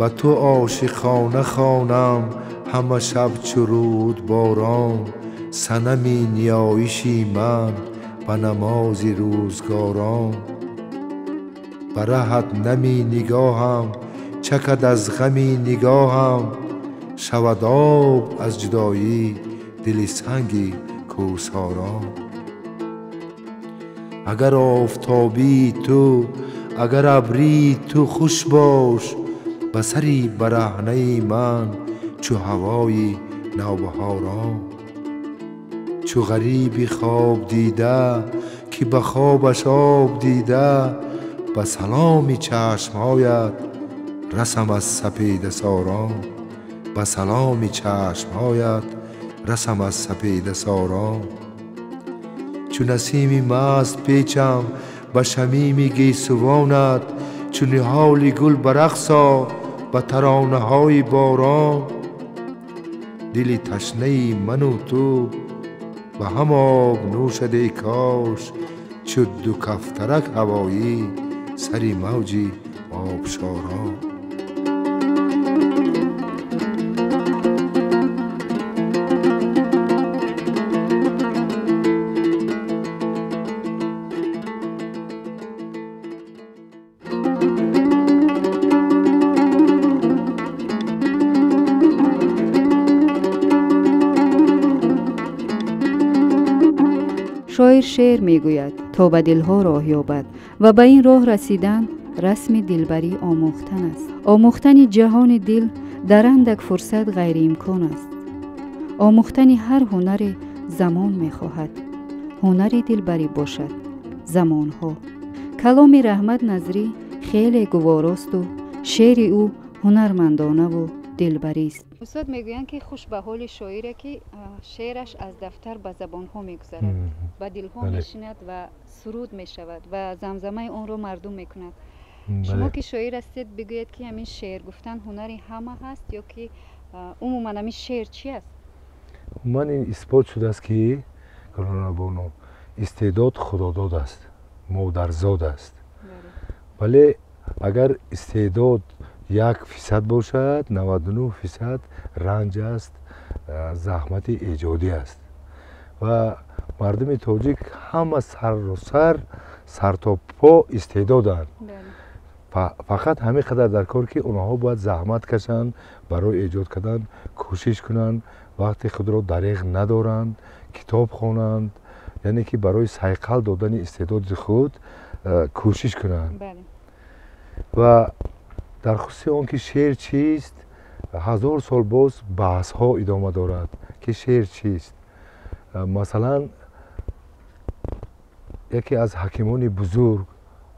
Ба ту ошиқона хонам ҳама шаб чу рӯдборон. Санами ниёиши ман ба намози рӯзгорон. Ба раҳат нами нигоҳам чакад аз ғами нигоҳам. Шавад об аз ҷудоӣ дили санги кӯҳсорон. Агар офтобии ту, агар абрии ту хуш бош, ба сари бараҳнаи ман чу ҳавои навбаҳорон. Чу ғариби хоб дида ки ба хобаш об дида, ба саломи чашмҳоят расам аз сапедасорон. Ба саломи чашмҳоят расам аз сапедасорон. Чу насими маст печам ба шамими гесувонат, чу ниҳоли гул ба рақсо ба таронаҳои борон. Дили ташнаи ману ту ба ҳам об нӯшад эй кош, чу ду кафтарак ҳавоӣ сари мавҷи обшорон. Шоир шеър мегӯяд то ба дилҳо роҳ ёбад ва ба ин роҳ расидан расми дилбарӣ омӯхтан аст. Омӯхтани ҷаҳони дил дар андак фурсат ғайриимкон аст. Омӯхтани ҳар ҳунаре замон мехоҳад. Ҳунари дилбарӣ бошад замонҳо. Каломи Раҳмат Назрӣ хеле гуворосту шеъри ӯ ҳунармандонаву дилбарист. Устод мегӯянд, ки хуш ба ҳоли шоире, ки шеъраш аз дафтар ба забонҳо мегузарад, ба дилҳо мешинад ва суруд мешавад ва замзамаи онро мардум мекунад. Шумо ки шоир ҳастед, бигӯед, ки ҳамин шеър гуфтан ҳунари ҳама ҳаст ё ки умуман ҳамин шеър чи аст? Умуман ин исбот шудааст, ки Гулнорабону, истеъдод худодод аст, модарзод аст. Вале агар истеъдод 1% бошад, 99% ранҷ аст, заҳмати эҷодӣ аст. Ва мардуми тоҷик ҳама сарру сар, сар то по истеъдоданд. Фақат ҳамин қадар дар кор, ки онҳо бояд заҳмат кашанд, барои эҷод кардан кӯшиш кунанд, вақти худро дареғ надоранд, китоб хонанд, яъне ки барои сайқал додани истеъдоди худ кӯшиш кунанд. Ва дар хусуси он ки шеър чист, 1000 сол боз баҳсҳо идома дорад, ки шеър чист. Масалан, яке аз ҳакимони бузург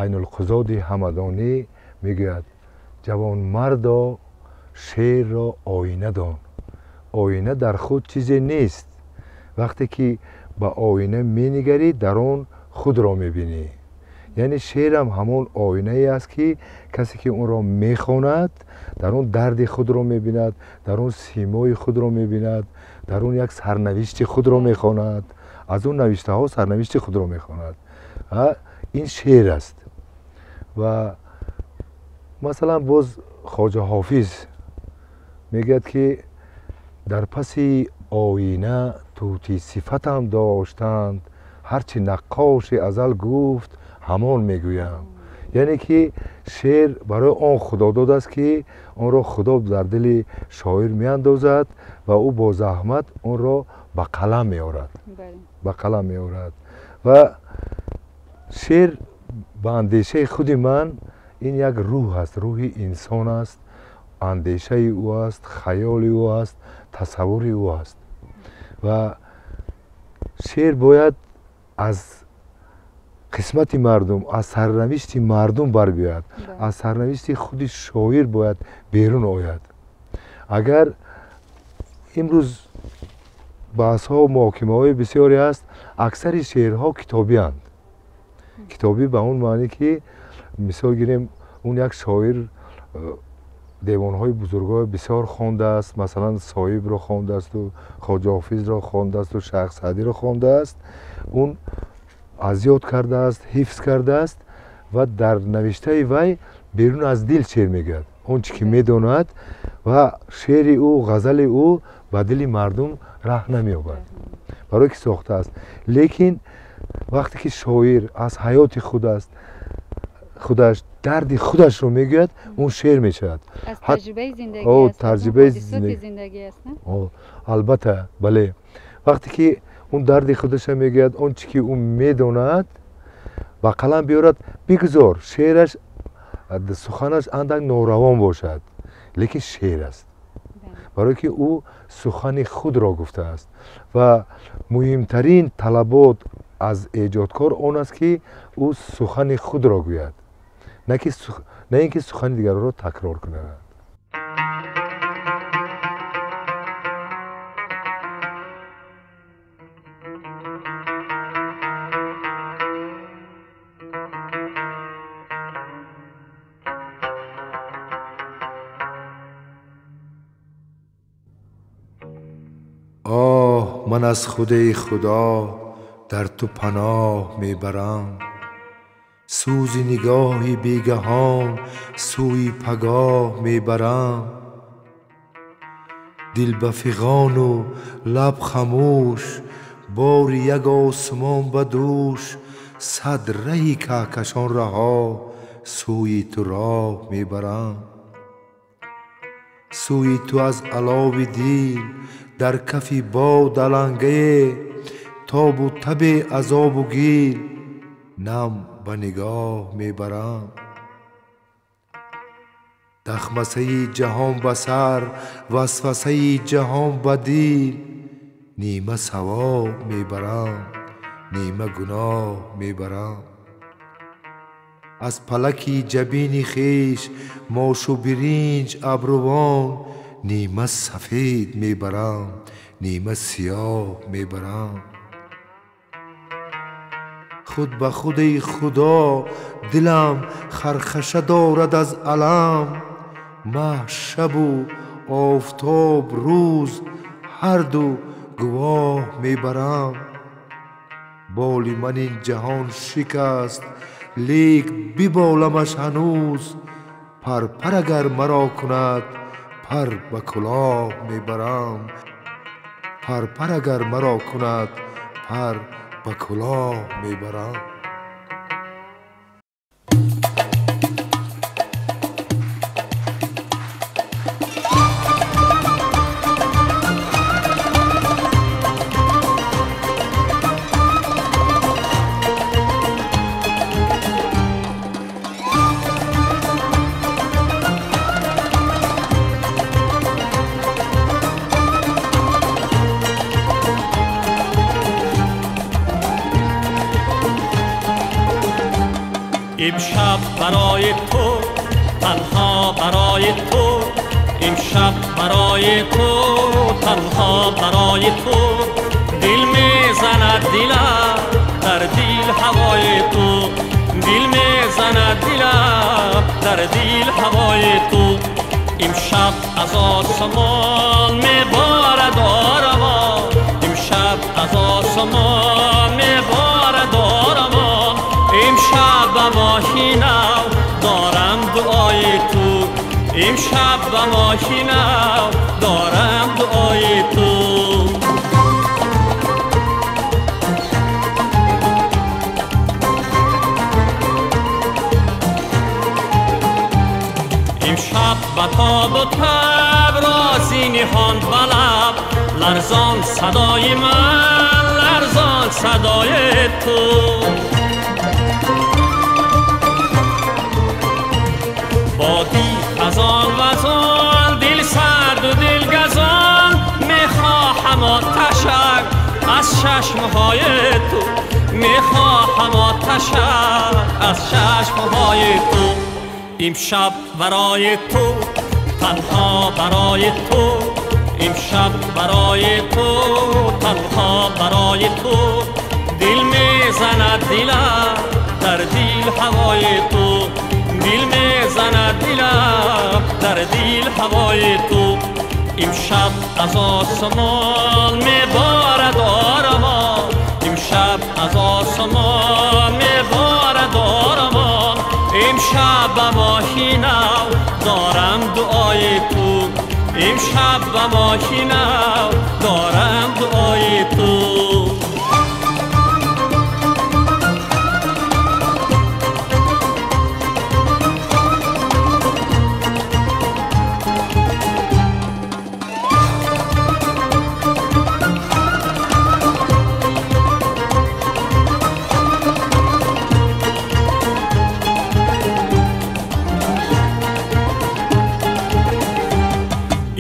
Айнулқузоди Ҳамадонӣ мегӯяд: ҷавонмардо, шеърро оина дон. Оина дар худ чизе нест. Вақте ки ба оина менигарӣ, дар он худро мебинӣ. Яъне шеърам ҳамон оинае аст, ки касе ки онро мехонад, дар он дарди худро мебинад, дар он симои худро мебинад, дар он як сарнавишти худро мехонад, аз он навиштаҳо сарнавишти худро мехонад. Ин шеър аст. Ва масалан боз Хоҷа Ҳофиз мегӯяд, ки дар паси оина тӯтӣ сифатам доштанд, ҳарчи наққоши азал гуфт ҳамон мегӯям. Яъне ки шеър барои он худодод аст, ки онро Худо дар дили шоир меандозад ва ӯ бо заҳмат онро ба қалам меорад, ба қалам меорад. Ва шеър ба андешаи худи ман ин як рӯҳ аст, рӯҳи инсон аст, андешаи ӯ аст, хаёли ӯ аст, тасаввури ӯ аст. Ва шеър бояд аз қисмати мардум, аз сарнавишти мардум барбиёяд, аз сарнавишти худи шоир бояд берун ояд. Агар имрӯз баҳсҳо, муҳокимаҳои бисёре аст, аксари шеърҳо китобианд. Китобӣ ба он маъне, ки мисол гирем, он як шоир девонҳои бузургҳои бисёр хондааст, масалан Соҳибро хондаасту Хоҷа Ҳофизро хондаасту Шайх Саъдиро хондааст, он аз ёд кардааст, ҳифз кардааст ва дар навиштаи вай берун аз дил шеър мегӯяд. Он чи ки медонад ва шеъри ӯ, ғазали ӯ ба дили мардум раҳ намеёбад, барое ки сохта аст. Лекин вақте ки шоир аз ҳаёти худ аст, худаш дарди худашро мегӯяд, он шеър мешавад. Таҷрибаи зиндагӣ. Албатта, бале. Вақте ки он дарди худашро мегӯяд, он чи ки ӯ медонад ба қалам биёрад, бигузор шеъраш, суханаш андак норавон бошад, лекин шеър аст, барое ки ӯ сухани худро гуфтааст. Ва муҳимтарин талабот аз эҷодкор он аст, ки ӯ сухани худро гӯяд, на ин ки сухани дигарро такрор кунад. Оҳ, ман аз худаи худо дар ту паноҳ мебарам, сӯзи нигоҳи бегаҳон сӯи пагоҳ мебарам. Дил ба фиғону лаб хамӯш, бори як осмон ба дӯш, сад раҳи каҳкашон раҳо сӯи ту роҳ мебарам. Сӯи ту аз алови дил дар кафи бод алангае, тобу табе азобу гил нам ба нигоҳ мебарам. Дахмасаи ҷаҳон ба сар, васвасаи ҷаҳон ба дил, нима савоб мебарам, нима гуноҳ мебарам. Аз палаки ҷабини хеш мошу биринҷ абрувон, нима сафед мебарам, нима сиёҳ мебарам. Худ ба худаи худо дилам хархаша дорад аз алам, маҳ шабу офтоб рӯз ҳарду гувоҳ мебарам. Боли ман ин ҷаҳон шикаст, лек биболамаш ҳанӯз, парпар агар маро кунад пар ба кулоҳ мебарам. Парпар агар маро кунад пар ба кулоҳ мебарам. امشب برای تو، تنها برای تو، امشب برای تو، تنها برای تو، دل میزند دلم در دل هوای تو، دل میزند دلم در دل هوای تو. امشب از آسمان میبارد آرمان، امشب از آسمان میبارد آرمان، امشب به ماهی نو دارم دعای تو، امشب به ماهی نو دارم دعای تو. امشب به تاب و تب رازی نهان به لب، لرزان صدای من، لرزان صدای تو. بادی خزان وزان، دل سرد و دل گزان، میخواهم آتشک از چشمهای تو، میخواهم آتشک از چشمهای تو. امشب برای تو، تنها برای تو، امشب برای تو، تنها برای تو، دل میزند دلم در دل هوای تو، دل میزند دلم در دل هوای تو. امشب از آسمان میبارد آرمان، امشب از آسمان میبارد آرمان، امشب به ماهی نو دارم دارم دعای تو امشب و ماهی نو دارم دعای تو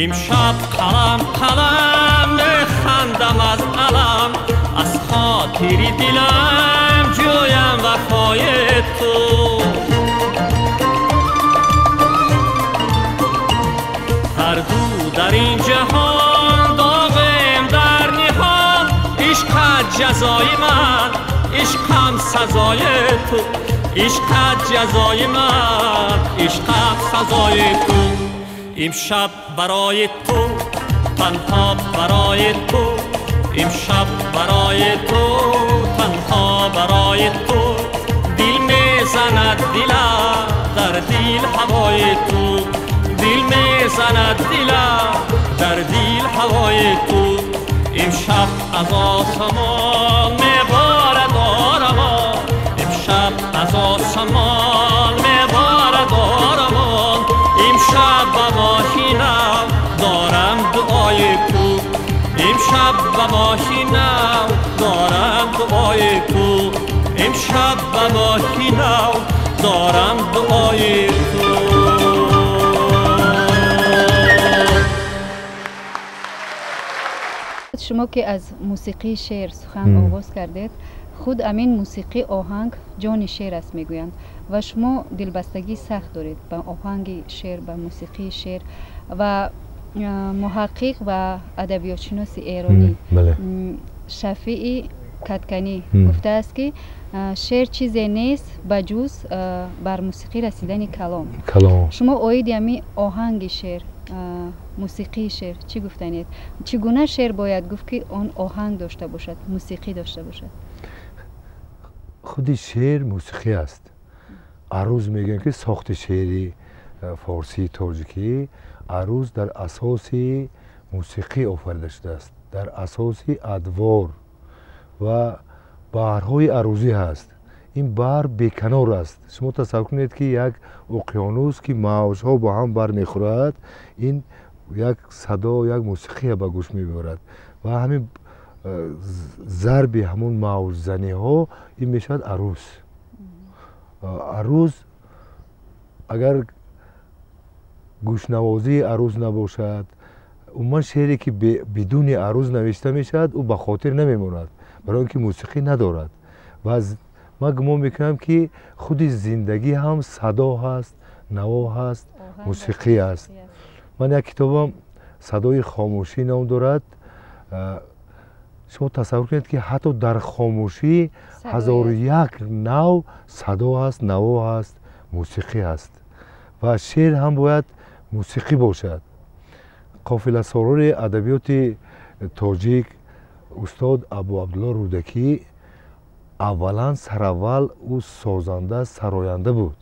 امشب قلم قلم میخندم از علم از خاطر دلم جویم وفای تو هر دو در این جهان داغم در نهان عشقت جزای من عشقم سزای تو عشقت جزای من عشقم سزای تو امشب برای تو تنها برای تو امشب برای تو تنها برای تو دل میزند دلم در دل هوای تو دل میزند دلم در دل هوای تو امشب از آسمان میبارد آرمان امشب از آسمان میبارد آرمان امشب به ماهی نو دارم دعای تو امشب به ماهی نو دارم دعای تو امشب به ماهی نو دارم دعای تو شما که از موسیقی شعر سخن آغاز کردید خود امین موسیقی آهنگ جان شعر است میگویند و شما دلبستگی سخت دارید به آهنگ شعر به موسیقی شعر و محقق و ادبیات شناس ایرانی شفیع کدکنی گفته است که شعر چیزی نیست بجز بر موسیقی رسیدن کلام. شما عاید امی آهنگ شعر موسیقی شعر چی گفتنید؟ چگونه شعر باید گفت که آن آهنگ داشته باشد موسیقی داشته باشد؟ худи шеър мусиқӣ аст. Аруз мегӯем ки сохти шеъри форсии тоҷикӣ аруз дар асоси мусиқӣ офарида шудааст, дар асоси адвор ва баҳрҳои арузӣ ҳаст. Ин баҳр беканор аст. Шумо тасаввур кунед ки як уқёнус ки мавҷҳо бо ҳам бармехӯрад, ин як садо, як мусиқия ба гӯш мебарад ва ҳамин зарби ҳамон мавҷзаниҳо ин мешавад аруз. Аруз агар гӯшнавозии аруз набошад, умуман шеъре ки бидуни аруз навишта мешавад, ӯ ба хотир намемонад, барои он ки мусиқӣ надорад. Ва ман гумон мекунам ки худи зиндагӣ ҳам садо ҳаст, наво ҳаст, мусиқӣ аст. Ман як китобам садои хомӯшӣ ном дорад. Шумо тасаввур кунед ки ҳатто дар хомӯшӣ 1001 нав садо ҳаст, наво ҳаст, мусиқӣ ҳаст ва шеър ҳам бояд мусиқӣ бошад. Қофиласорори адабиёти тоҷик устод Абу Абдулло Рӯдакӣ аввалан сараввал ӯ созанда, сароянда буд.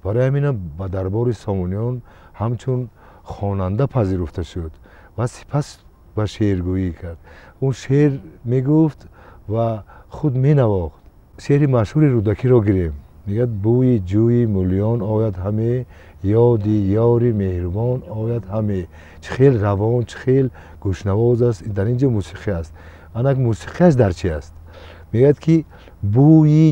Барои ҳаминам ба дарбори Сомониён ҳамчун хонанда пазируфта шуд ва сипас ба шеъргӯӣ кард. Ӯ шеър мегуфт ва худ менавохт. Шеъри машҳури Рӯдакиро гирем. Мегӯяд: бӯи ҷӯи муллиён ояд ҳаме, ёди ёри меҳрубон ояд ҳаме. Чӣ хел равон, чӣ хел гӯшнавоз аст. Дар ин ҷо мусиқӣ аст. Анак мусиқиаш дар чи аст? Мегӯяд ки бӯи